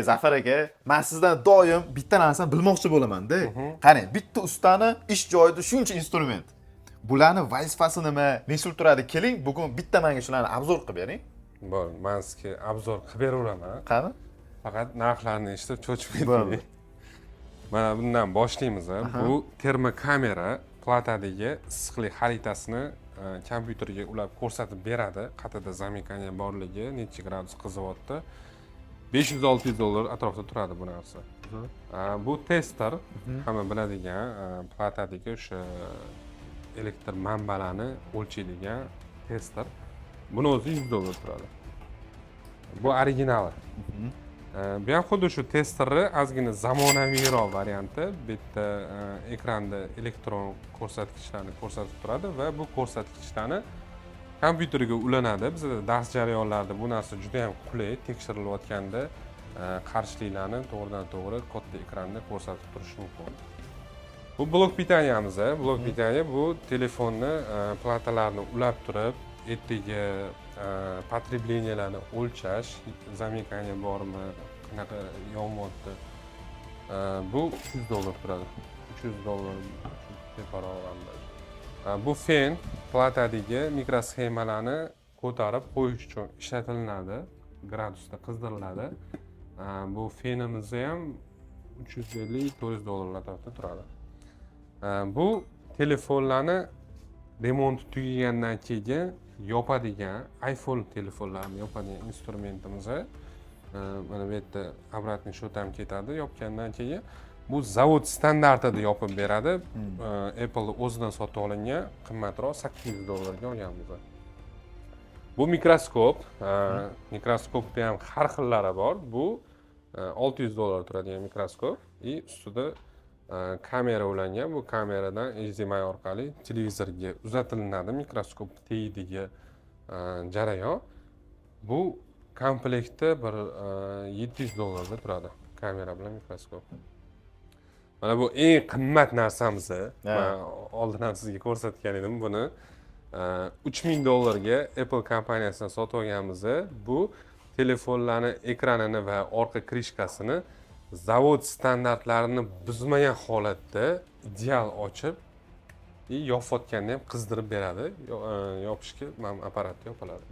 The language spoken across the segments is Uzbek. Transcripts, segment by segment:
Zafar aka, man sizdan doim bitta narsani bilmoqchi bo'laman-da. Qarang, bitta ustani ish joyida shuncha instrument. Bularni vazifasi nima? Necha pul turadi? Keling, bugun bitta menga shularni обзор qilib bering. Bor, man sizga обзор qilib beraveraman. Qani? Faqat narxlarni eshitib cho'chib Bo'ldi. ketmang. Mana bundan boshlaymiz. Bu termokamera platadagi issiqlik xaritasini kompyuterga ulab ko'rsatib beradi. Qayerda замыкание borligi, necha gradus qizyapti. 500-600 dollar atrofida turadi bu narsa. Bu tester, hamma biladigan platadagi o'sha elektr manbalarni o'lchaydigan tester. Buni o'zi 100 dollar turadi. Bu originali. Bu ham xuddi shu testerni ozgina zamonaviyroq varianti. Bu yerda ekranda elektron ko'rsatkichlarni ko'rsatib turadi va bu ko'rsatkichlarni kompyuterga ulanadi. Bizada dars jarayonlarida bu narsa juda ham qulay, tekshirilayotganda qarshiliklarni to'g'ridan to'g'ri katta ekranda ko'rsatib turishi mumkin. Bu блок питания miz. Блок питания bu telefonni platalarni ulab turib, ertaga потребления larni o'lchash, замыкание bormi, qanaqa yonyapti. Bu 300 dollar turadi. 300 dollar teparoq ham даже. Bu fen platadagi mikrosxemalarni ko'tarib qo'yish uchun ishlatilinadi. Gradusda qizdiriladi. Bu fenimizni ham 350-400 dollar atrofida turadi. Bu telefonlarni remonti tugagandan keyin yopadigan, iPhone telefonlarini yopadigan instrumentimiz. Mana bu yerda обратный счет ham ketadi yopgandan keyin. Bu zavod standartida yopib beradi. Apple o'zidan sotib olingan, qimmatroq, 800 dollarga olganmiz. Bu mikroskop. Mikroskopni ham har xillari bor. Bu 600 dollar turadigan mikroskop и ustida kamera ulangan. Bu kameradan HDMI orqali televizorga uzatilinadi mikroskop tagidagi jarayon. Bu komplektda bir 700 dollarda turadi kamera bilan mikroskop. Mana bu eng qimmat narsamiz. Man oldin ham sizga ko'rsatgan edim buni. 3000 dollarga Apple kompaniyasidan sotib olganmiz. Bu telefonlarni ekranini va orqa крышка sini zavod standartlarini buzmagan holatda ideal ochib и yopayotganda ham qizdirib beradi. Yopishga mana bu apparatda yopiladi.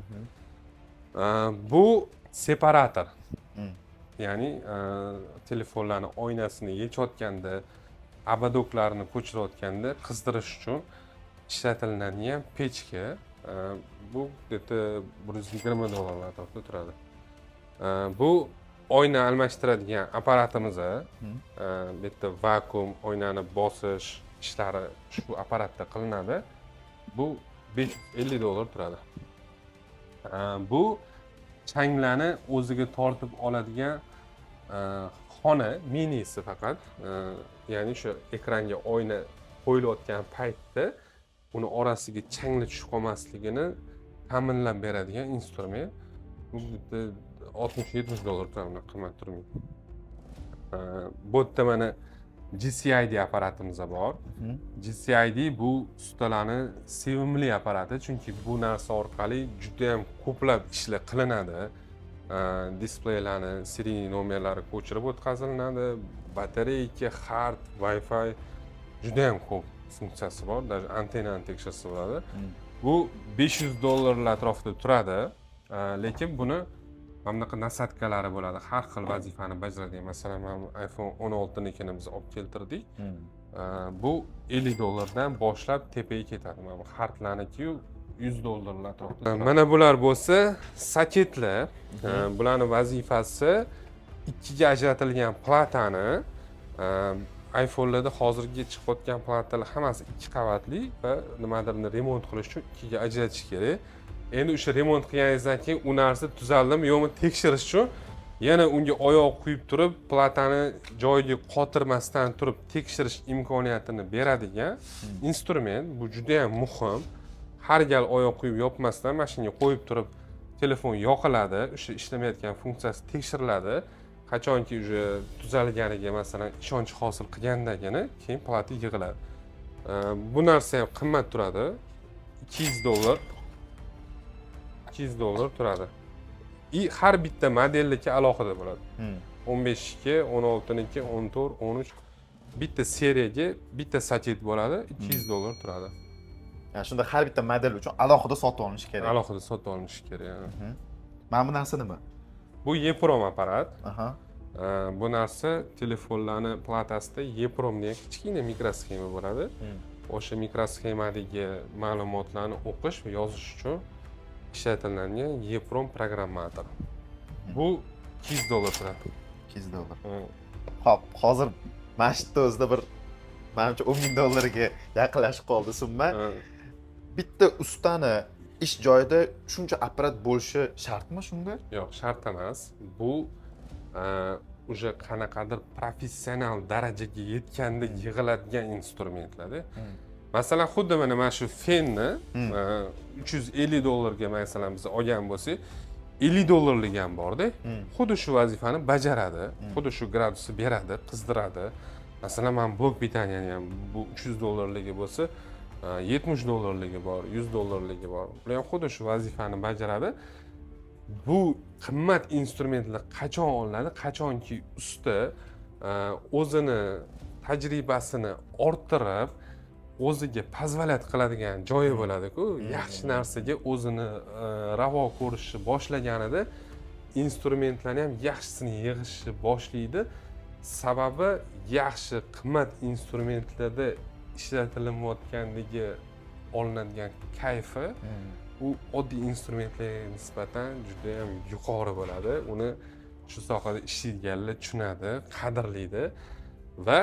Bu separator. Ya'ni telefonlarni oynasini yechayotganda, ободок larini ko'chirayotganda qizdirish uchun ishlatilinadigan pechka. Bu где-то 120 dollar atrofida turadi. Bu oyna almashtiradigan apparatimiz. Bu yerda vakuum, oynani bosish ishlari shu apparatda qilinadi. Bu 550 dollar turadi. Bu changlarni o'ziga tortib oladigan xona minisi faqat. Ya'ni o'sha ekranga oyna qo'yilayotgan paytda uni orasiga changlar tushib qolmasligini ta'minlab beradigan instrument. Bu bitta 60-70 dollar turadi, unaqa qimmat turmaydi. Bu yerda mana GCID apparatimiz bor. GCID bu ustalarni sevimli apparati, chunki bu narsa orqali juda ham ko'plab ishlar qilinadi. Displeylarni серийный nomerlari ko'chirib o'tkazilinadi, батарейка, hard, Wi-Fi, juda ham ko'p funksiyasi bor, даже antennani tekshirsa bo'ladi. Bu 500 dollarlar atrofida turadi, lekin buni mana bunaqa насадка lari bo'ladi, har xil vazifani bajaradigan. Masalan, mana bu iPhone 16nikini biz olib keltirdik. Bu 50 dollardan boshlab tepaga ketadi. Mana bu hardlarnikiyu 100 dollarlar atrofida turadi. Mana bular bo'lsa soketlar. Bularni vazifasi ikkiga ajratilgan platani, iPhonelarda hozirgi chiqayotgan platalar hammasi ikki qavatli va nimadirni remont qilish uchun ikkiga ajratish kerak. Endi o'sha remont qilganingizdan keyin u narsa tuzaldimi, yo'qmi, tekshirish uchun yana unga oyoq qo'yib turib, platani joyiga qotirmasdan turib tekshirish imkoniyatini beradigan instrument. Bu juda ham muhim. Har gal oyoq qo'yib yopmasdan, mana shunga qo'yib turib telefon yoqiladi, o'sha ishlamayotgan funksiyasi tekshiriladi. Qachonki уже tuzalganiga, masalan, ishonch hosil qilgandagina keyin plata yig'iladi. Bu narsa ham qimmat turadi, 200 dollar, 200 dollar turadi. И har bitta modelniki alohida bo'ladi. 15niki, 16niki, 14, 13, bitta seriyaga bitta сокет bo'ladi, 200 dollar turadi. Ya'ni shunda har bitta model uchun alohida sotib olinishi kerak. Alohida sotib olinishi kerak, ha. Mana bu narsa nima? Bu EPROM apparat. Bu narsa telefonlarni platasida EPROM degan kichkina mikrosxema bo'ladi. O'sha mikrosxemadagi ma'lumotlarni o'qish va yozish uchun ishlatiladigan EPROM programmator. Bu 200 dollar turadi. 200 dollar. Ha. Xo'p, hozir mana shu yerda o'zida bir, manimcha, 10 ming dollarga yaqinlashib qoldi summa. Ha. Bitta ustani ish joyida shuncha apparat bo'lishi shartmi shunda? Yo'q, shart emas. Bu уже qanaqadir professional darajaga yetganda yig'iladigan instrumentlarda. Masalan, xuddi mana shu fenni 350 dollarga, masalan, biz olgan bo'lsak, 50 dollarlik ham borda. Xuddi shu vazifani bajaradi, xuddi shu gradusni beradi, qizdiradi. Masalan, mana блок питания ni ham, bu 300 dollarligi bo'lsa, 70 dollarligi bor, 100 dollarligi bor. Bular ham xuddi shu vazifani bajaradi. Bu qimmat instrumentlar qachon olinadi? Qachonki usta o'zini tajribasini orttirib, o'ziga позволять qiladigan joyi bo'ladi-ku, yaxshi narsaga o'zini ravo ko'rishni boshlaganida instrumentlarni ham yaxshisini yig'ishni boshlaydi. Sababi yaxshi, qimmat instrumentlarda ishlatilayotgandagi olinadigan kayfi u oddiy instrumentlarga nisbatan judayam yuqori bo'ladi. Uni shu sohada ishlaydiganlar tushunadi, qadrlaydi. Va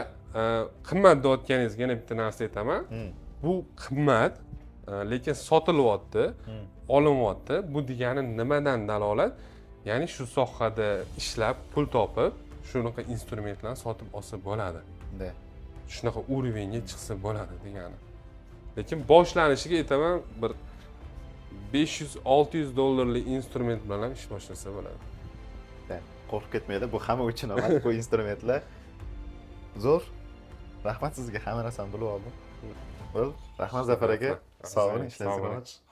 qimmat deyotganingizga yana bitta narsa aytaman. Bu qimmat, lekin sotilyapti, olinyapti. Bu degani nimadan dalolat? Ya'ni shu sohada ishlab, pul topib, shunaqa instrumentlarni sotib olsa bo'ladi, shunaqa уровень ga chiqsa bo'ladi degani. Lekin boshlanishiga aytaman, bir 500-600 dollarlik instrument bilan ham ish boshlasa bo'ladi. Да, qo'rqib ketmanglar, bu hamma uchun emas bu instrumentlar. Zo'r. Rahmat sizga, hamma narsani bilib oldim. Bo'ldi. Rahmat, Zafar aka. Sog' bo'ling, Sog' ishlasizlar. bo'ling.